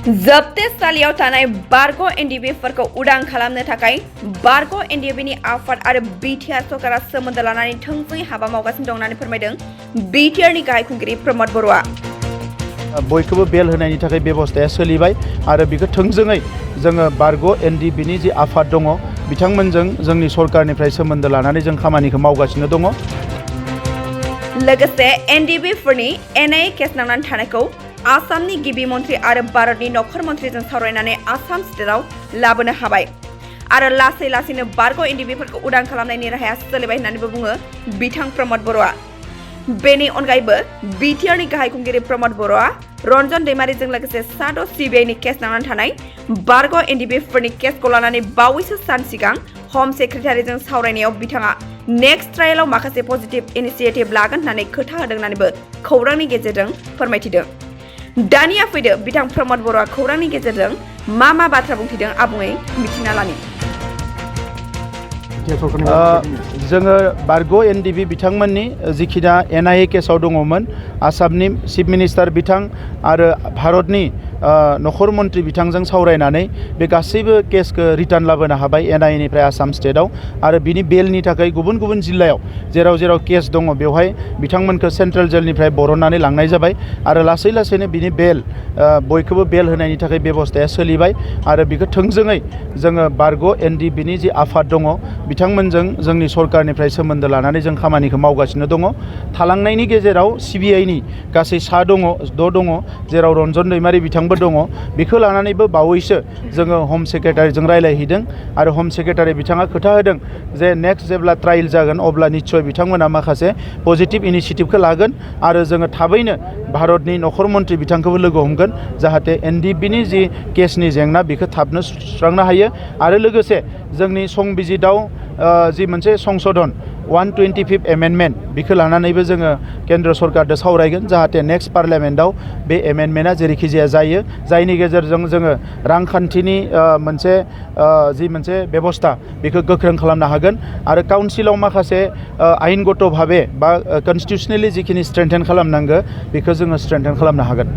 जोबथेसालियाव थानाय बारग' एनडिबिफोरखौ उदां खालामनो थाखाय बारग' एनडिबिनि आफाद आरो बिटिआर सरकारा सोमोन्दो लानानै थोंजोङै हाबा मावगासिनो दं होननानै फोरमायदों बिटिआरनि गाहाय खुंगिरि प्रमद बर'आ। बयखौबो बेल होनायनि थाखाय बेबस्थाया सोलिबाय आरो बेखौ थोंजोङै जोङो बारग' एनडिबिनि जि आफाद दङ बिथांमोनजों जोंनि सरकारनिफ्राय सोमोन्दो लानानै जों खामानिखौ मावगासिनो दङ। लोगोसे एनडिबिफोरनि एनआईए केस नांनानै थानायखौ आसामनि गिबि मन्थ्रि आरो भारतनि नखर मन्थ्रिजों सावरायनानै आसाम स्टेटआव लाबोनो हाबाय आरो लासै लासैनो बारग' एनडिबिफोरखौ उदां खालामनायनि राहाया सोलिबाय होननानैबो बुङो बिथां प्रमद बर'आ। बेनि अनगायैबो बिटिआरनि गाहाय खुंगिरि प्रमद बर'आ रन्जन दैमारिजों लोगोसे साद' सिबिआइनि केस नांनानै थानाय बारग' एनडिबिफोरनि केसखौ लानानै बावैसो सान सिगां हम सेक्रेटारिजों सावरायनायाव बिथाङा नेक्स्ट ट्रायेलाव माखासे पजिटिभ इनिशिएटिभ लागोन होननानै खोथा होदों होननानैबो खौरांनि गेजेरजों फोरमायथिदों। दानिया फैदो बिथां प्रमद बर'आ खौरांनि गेजेरजों मा बाथ्रा बुंथिदों आबुङै मिथिना लानि। जोङो बारग' एनडिबि बिथांमोननि जिखिना एनआईए केसाव दङमोन आसामनि चिफ मिनिस्टार बिथां आरो भारतनि नखर मन्थ्रि बिथांजों सावरायनानै बे गासैबो केसखौ रिटार्न लाबोनो हाबाय एनआईएनिफ्राय आसाम स्टेटआव आरो बिनि बेलनि थाखाय गुबुन गुबुन जिल्लायाव जेराव जेराव केस दङ बेवहाय बिथांमोनखौ सेन्ट्रेल जेलनिफ्राय बरननानै लांनाय जाबाय आरो लासै लासैनो बिनि बेल बयखौबो बेल होनायनि थाखाय बेबस्थाया सोलिबाय आरो बेखौ थोंजोङै जोङो बारग' एनडिबिनि जि आफाद दङ बिथांमोनजों जोंनि सरकारनिफ्राय सोमोन्दो लानानै जों खामानिखौ मावगासिनो दङ। थालांनायनि गेजेराव सिबिआइनि गासै द' दङ जेराव रन्जन दैमारि बिथांबो दङ। बेखौ लानानैबो बावैसो जोङो हम सेक्रेटारिजों रायलायहैदों आरो हम सेक्रेटारि बिथाङा खोथा होदों जे नेक्स्ट जेब्ला ट्रायल जागोन अब्ला निस्सय बिथांमोना माखासे पजिटिभ इनिशिएटिभखौ लागोन आरो जोङो थाबैनो भारतनि नखर मन्थ्रि बिथांखौबो लोगो हमगोन जाहाथे एनडिबिनि जि केसनि जेंना बेखौ थाबनो सुस्रांनो हायो आरो लोगोसे जोंनि संबिजिताव जि मोनसे संशोधन 125 एमेन्डमेन्ट बेखौ लानानैबो जोङो केन्द्र सरकारजों सावरायगोन जाहाथे नेक्स्ट पार्लियामेन्टआव बे एमेन्डमेन्टआ जेरैखि जाया जायो जायनि गेजेरजों जोङो रांखान्थिनि मोनसे बेबस्था बेखौ गोख्रों खालामनो हागोन आरो काउन्सिलाव माखासे आयेनगत भाबे बा कनस्टिटिउसनेलि जिखिनि स्ट्रेंथेन खालामनांगौ बेखौ जोङो स्ट्रेंथेन खालामनो हागोन।